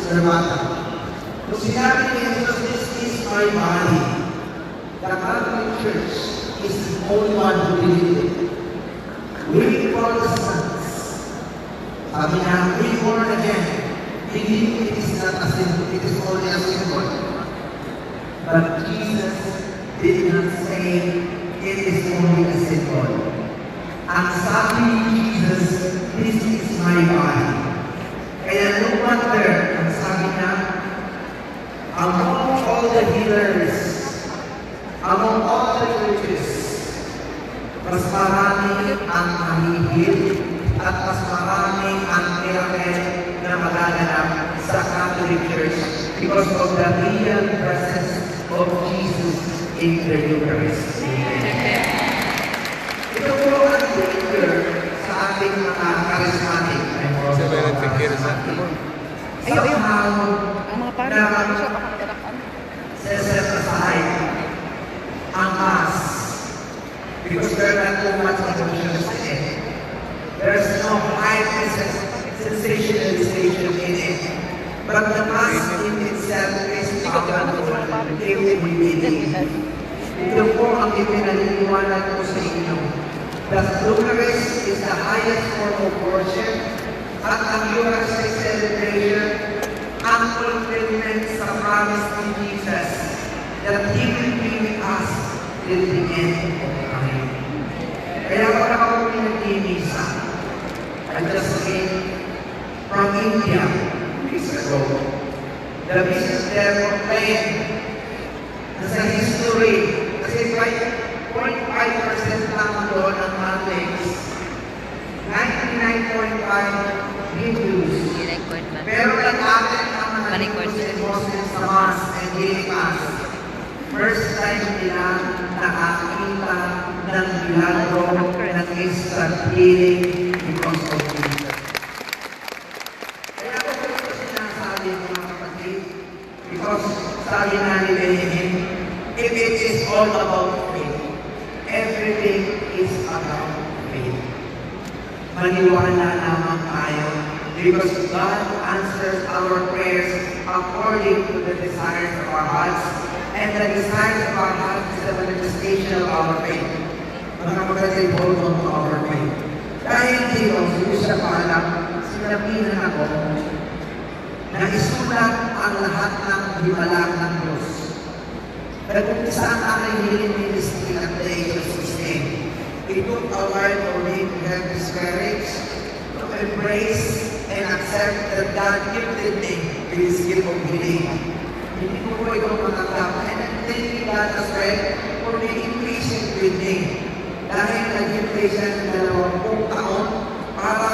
Sister Mata. Nung sinabi ni Jesus, "This is my body," the Catholic Church is the only one who believed it. We Protestants, sabi niya, we born again, believe it is not a symbol, it is only a symbol. But Jesus did not say it is only a symbol. Ang sabi ni Jesus, "This is my body." Kaya no wonder, ang sabi niya, among all the healers, among all the churches, mas marami ang mahi-heal at mas marami ang miracle na magaganap sa Catholic Church because of the real presence of Jesus in the Eucharist. Amen. Ito po ang danger sa ating mga charismatic. I'm also Sa a charismatic. charismatic. Ayo, ayo. Somehow, Ang mga pare, na siya baka magarakan. Set aside ang Mass because there are not too much emotions in it. There's no high sensationalization in it. But the Mass in itself is powerful if we believe. Ito po ang ipinaliliwanag ko sa inyo. The Eucharist is the highest form of worship at ang Eucharistic celebration ang fulfillment sa promise ni Jesus that He will be with us till the end of time. Kaya pag ako pinagmimisa, I just came from India weeks ago. The bishop there complained na sa history, kasi 5.5% lang doon ang Catholics, 99.5 Hindus. I-record man. Pero nag-attend ang mga Pa-record. Hindus and Muslims sa Mass and healing Mass. First time nila nakakita ng milagro ng instant healing because of Jesus. Kaya ko po ito sinasabi, mga kapatid, because sabi nga ni Benjamin, if it is all about faith, everything is about faith. Maniwala lamang tayo because God answers our prayers according to the desires of our hearts, and the desires of our hearts is the manifestation of our faith. Mga kapatid, hold on to our faith. Dahil dito, hindi siya paalam, sinabihan ako na isulat ang lahat ng himala ng Diyos. Nag-umpisa ang aking healing ministry at the age of 16. It took a while for me to have this courage to embrace and accept that God gifted me with His gift of healing. Hindi ko po ito matanggap. And I'm thanking God as well for being patient with me. Dahil naghintay siya ng 20 taon para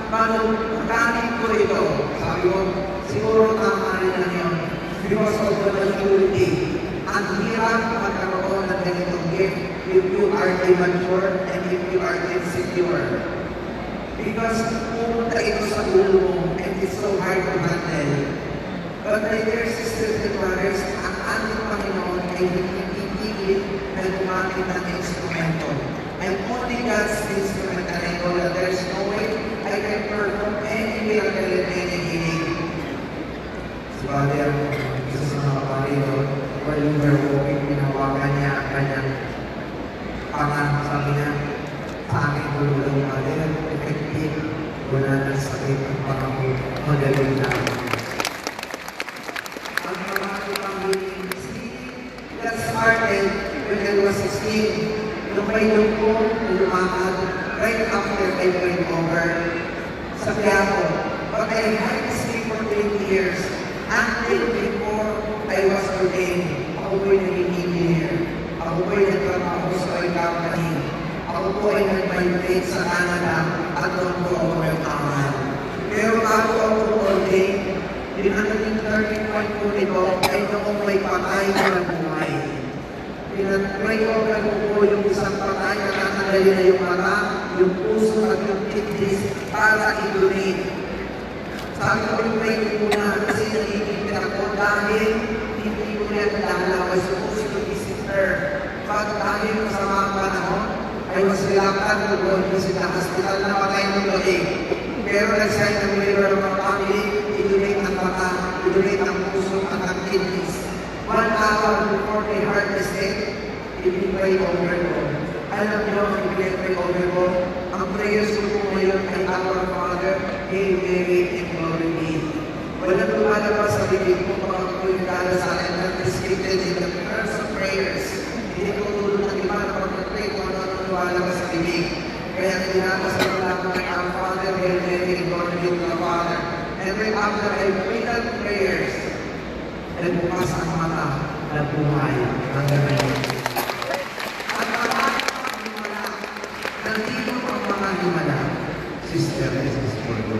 makamit ko ito. Sabi ko, siguro tama rin lang yun. Because of the maturity. Ang hirap magkaroon ng ganitong gift if you are immature and if you are insecure. Because pumunta ito sa ulo mo and it's so hard to handle. But my dear sisters and brothers, ang ating Panginoon ay hindi titigil na gumamit ng instrumento. I'm only God's instrument and I know that there's no way I can perform any miracle and any healing. Si Father, isa sa mga parito, while we were walking, hinawakan niya ang kanyang panga. Sabi niya, sa akin tumulong, Father, effective. Wala nang sakit ang panga ko. Magaling na ako. Ang marami pang healing that started when I was 16. Nung may lungkong na lumakad, right after I prayed over sa Quiapo. But I had this thing for 20 years until before I was ordained. Ako po'y naging engineer. Ako po'y nagtrabaho sa oil company. Ako po ay nag-migrate sa Canada at doon po ako nag-aral. Pero bago ako ordained, din ang naging turning point po nito ay noong may patay na nabuhay. Pinag-pray over ko po yung isang patay na tatanggalin na yung mata, yung puso at yung kidneys para i-donate. Sabi ko, i-pray ko muna kasi nagiging ako dahil hindi ko yan dala. I was supposed to visit her. But dahil masama ang panahon, I was reluctant to go and visit the hospital na patay ng gabi. Pero nag-sign ng waiver ng mga family, i-donate ang mata, I-donate ang puso at ang kidneys. One hour before they harvested, i-pray over ko. Alam niyo ang i-pray over ko? Ang prayers ko po ngayon ay Our Father, Hail Mary, and Glory Be. Walang lumalabas sa bibig ko pag ako'y nagdarasal. I'm not restricted in the terms of prayers. Hindi ko tulad ng iba na pag-pray kung ano-ano lumalabas sa bibig. Kaya dinadasal ko lamang ang Our Father, Hail Mary, and Glory be to the Father. And then after I pray that prayers, nagbukas ang mata na buhay hanggang ngayon. At maraming mga himala. Nandito ang mga himala. Sister, this is for you.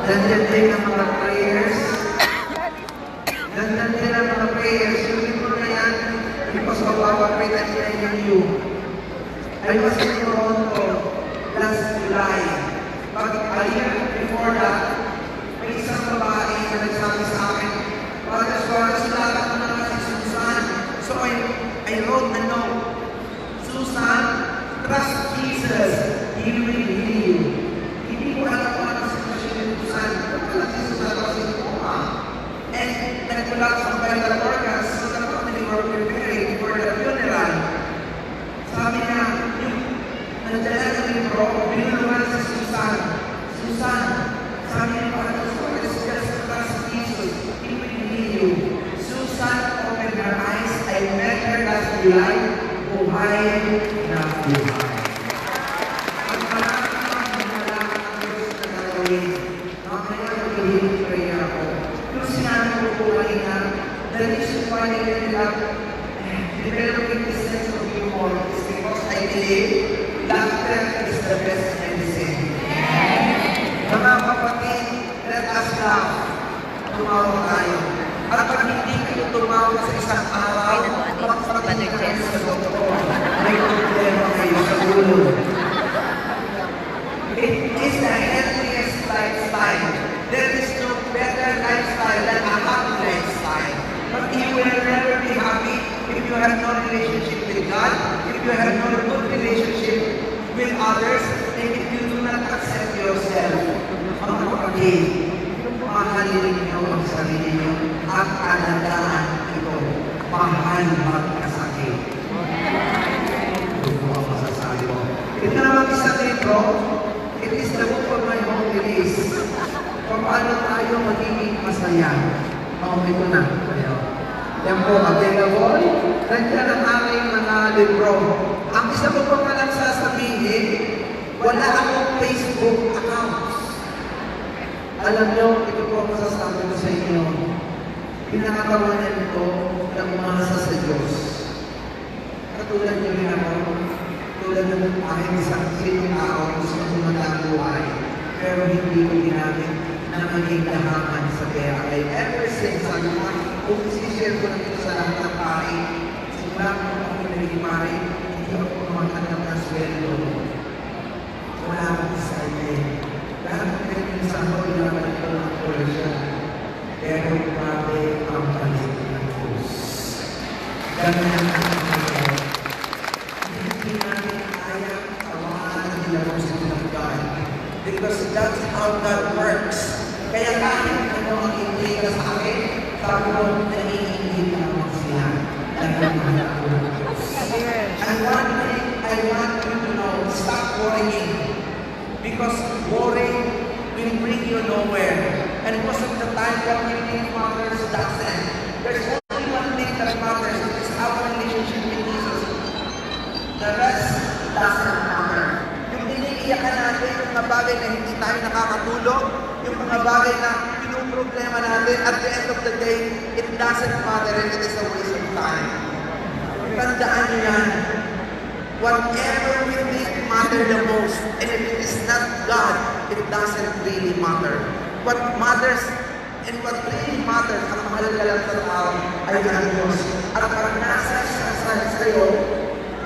Nandiyan din ang mga prayers. Nandiyan din ang mga prayers. Yung libro na yan, because of our prayer, I'm telling you. I was in Toronto last July. But a year before that, may isang babae na nagsabi sa akin, "Father Suarez, sulatan mo na nga si Susan." So I wrote a note. "Susan, trust Jesus. He will heal you." Hindi ko alam kung ano sitwasyon ni Susan. Wala si Susan kasi coma. And nag-collapse ang vital organs, so the family were preparing for the funeral. Sabi niya, yung nagdala ng libro, binulungan si Susan. "Susan," sabi niya, "Father Suarez, just trust Jesus. He will heal you." Susan opened her eyes. I met her last July. Buhay na buhay. At marami mga himala ang Diyos na gagawin. Mamaya mag-healing prayer ako. Yung sinabi ko po kanina, the reason why I ended up developing this sense of humor is because I believe laughter is the best medicine. Mga kapatid, let us laugh. Tumawa tayo. At pag hindi kayo tumawa sa isang araw, magpatingin kayo sa doktor. May problema kayo sa ulo. It is the healthiest lifestyle. There is no better lifestyle than a happy lifestyle. But you will never be happy if you have no relationship with God, if you have no good relationship with others, and if you do not accept yourself. Mga kapatid, mahalin ninyo ang sarili niyo at alagaan ito. Mahal magkasakit. Ito po ang masasabi ko. Ito naman isang libro, it is the book of my homilies. Kung paano tayo magiging masaya. Oh, ito na. Ayan. Yan po, available. Nandiyan ang aking mga libro. Ang isa ko pa palang sasabihin, wala akong Facebook accounts. Alam nyo, ito po ang masasabi ko sa inyo. Pinakatawanan nito na umasa sa Diyos. Katulad niyo rin ako, tulad ng kahit isang sinong tao, gusto gumanda ang buhay. Pero hindi ko ginamit na maging gahangan sa pera. Ay ever since, sabi ko nga, kung isi-share ko lang ito sa lahat ng pari, simula nung ako naging pari, hindi ako tumatanggap ng sweldo. Wala akong stipend. Lahat ng pinagpinsan ko, binabalik ko ng portion. Pero grabe ang balik ng Diyos. Ganun ang Panginoon. Hindi natin kaya tawanan ang generosity ng God. Because that's how God works. Kaya kahit ano ang intriga sa akin, sabi ko, naiinggit lamang sila. Dahil mahal ako ng Diyos. And one thing I want you to know, stop worrying. Because worrying will bring you nowhere. And most of the time, what we think matters doesn't. There's only one thing that matters, it is our relationship with Jesus. The rest doesn't matter. Yung iniiyakan natin, yung mga bagay na hindi tayo nakakatulog, yung mga bagay na pinuproblema natin, at the end of the day, it doesn't matter and it is a waste of time. Tandaan niyo yan. Whatever we think matter the most, and if it is not God, it doesn't really matter. What matters and what really matters, ang mahalaga lang sa tao ay ang Diyos. At pag nasa siya sa iyo,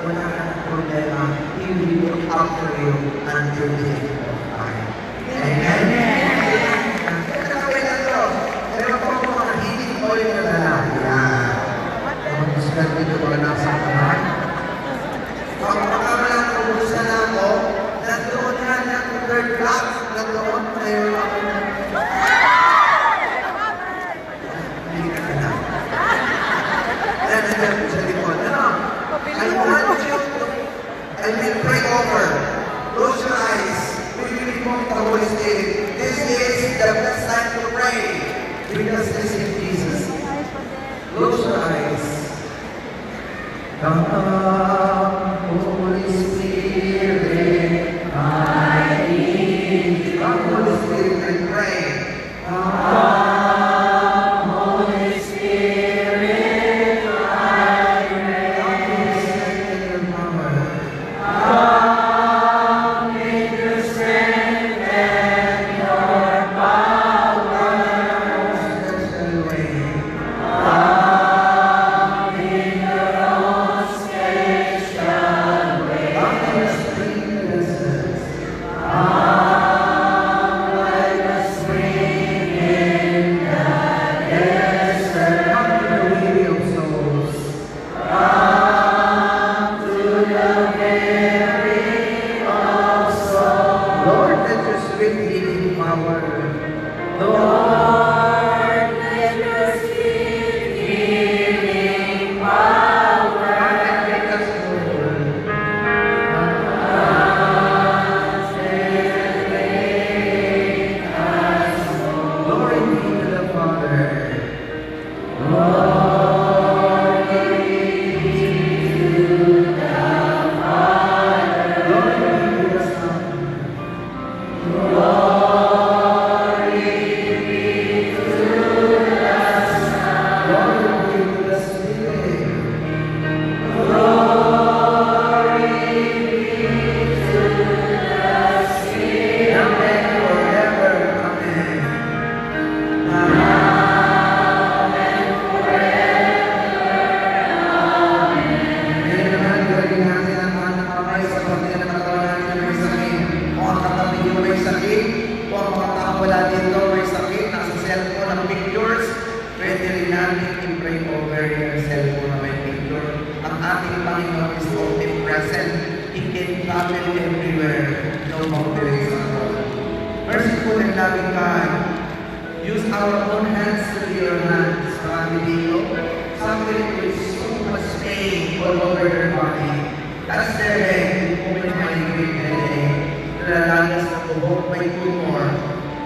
wala ka ng problema. He will look after you until the end of time. Amen? Amen. Meron po akong mga healing oil na dala. Yan. Mga discard dito mga nasa kamay. Pag makamala naubusan na ako, nandoon na ng third block, nandoon, mayroon ako. We just receive Jesus. Close your eyes. Come, Holy Spirit, I need. Come, Holy Spirit, and pray. Come, Holy Spirit, I pray. Come with your strength and your power. Come with your strength and your power. Come in your own special way. Come in your own special way. Come like a spring in the desert. Come like a spring in the desert. Come to the weary of souls. Come to the weary of souls. Lord, let your sweet healing power. Lord, Let your sweet healing power come and make us whole. Come and make us whole. Glory be to the Father. Glory be to the Father. Glory be to the Son. Glory be to the Son. Glory be to the Spirit. Glory be to the Spirit. Now and forever. Amen. Now and forever. Amen. Ngayon naman, ilagay natin ang ating kamay sa parte ng katawan natin na may sakit. Kung ang katabi niyo may sakit, kung ang mga tao wala dito may sakit, nasa cellphone ang pictures, pwede rin natin i-pray over your cellphone na may picture. Ang ating Panginoon is omnipresent. He can travel everywhere. No boundaries at all. Merciful and loving God, use our own hands to be your hands. Marami dito, suffering with so much pain all over their body. Touch their head, kung may migraine headache, nalalagas ng buhok, may tumor.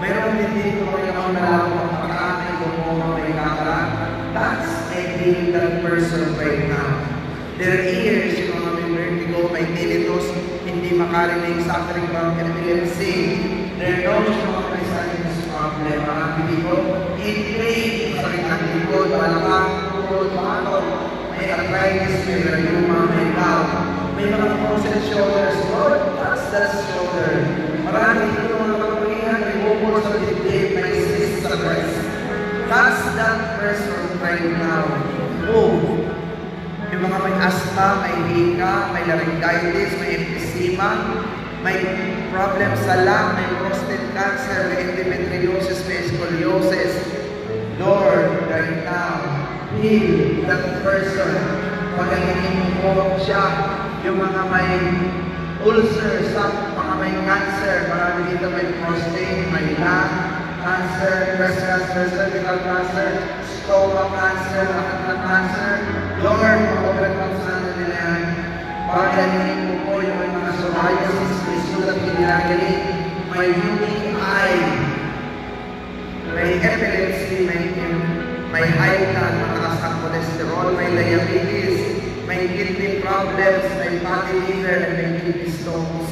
Mayroon din dito, Panginoon, malabo ang paa, may lymphoma, may cataract. Touch and heal that person right now. Their ears, yung mga may vertigo, may tinnitus, hindi makarinig, suffering from epilepsy. Their nose, yung mga may sinus problem. Marami dito, in pain, sakit ng likod, balakang, tuhod, batok, may arthritis, may rheuma, may gout, may mga frozen shoulders. Lord, touch that shoulder. Marami dito mga kababaihan, may bukol sa dibdib, may cyst sa breast. Touch that person right now. Move. Yung mga may asthma, may hika, may laryngitis, may emphysema, may problem sa lung, may prostate cancer, may endometriosis, may scoliosis. Lord, right now, heal that person. Pagalingin mo po siya. Yung mga may ulcer, sa mga may cancer, marami dito may prostate, may lung cancer, breast cancer, cervical cancer, stomach cancer, lahat na cancer. Lord, ma-overcome sana nila yan. Pagalingin mo po yung may mga psoriasis, may sugat ginagaling, may UTI, may epilepsy, may high blood, mataas ang cholesterol, may diabetes, may kidney problems, may fatty liver, and may kidney stones.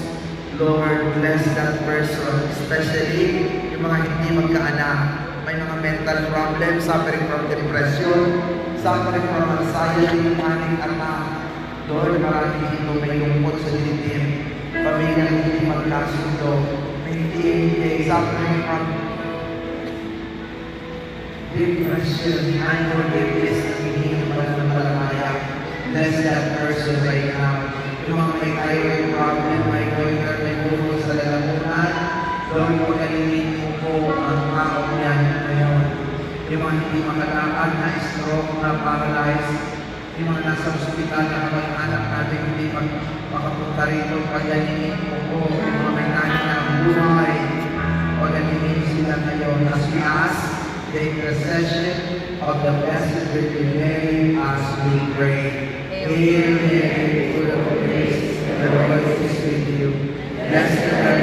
Lord, bless that person, especially yung mga hindi magkaanak, may mga mental problems, suffering from depression, suffering from anxiety, panic attack. Lord, marami dito may lungkot sa dibdib, pamilyang hindi magkasundo, may TMJ, suffering from depression, unforgiveness, nanghihingi ng pananampalataya. Bless that person right now. Yung mga may thyroid problem, may goiter, may bukol sa lalamunan, Lord, pagalingin mo po ang taong yan ngayon. Yung mga hindi makalakad, na stroke, na paralyzed, yung mga nasa ospital na kamag-anak natin hindi makapunta rito, pagalingin mo po. Yung mga may taning ng buhay, pagalingin sila ngayon as we ask the intercession of the Blessed Virgin Mary as we pray. Hail Mary, full of grace, the Lord is with you. Blessed are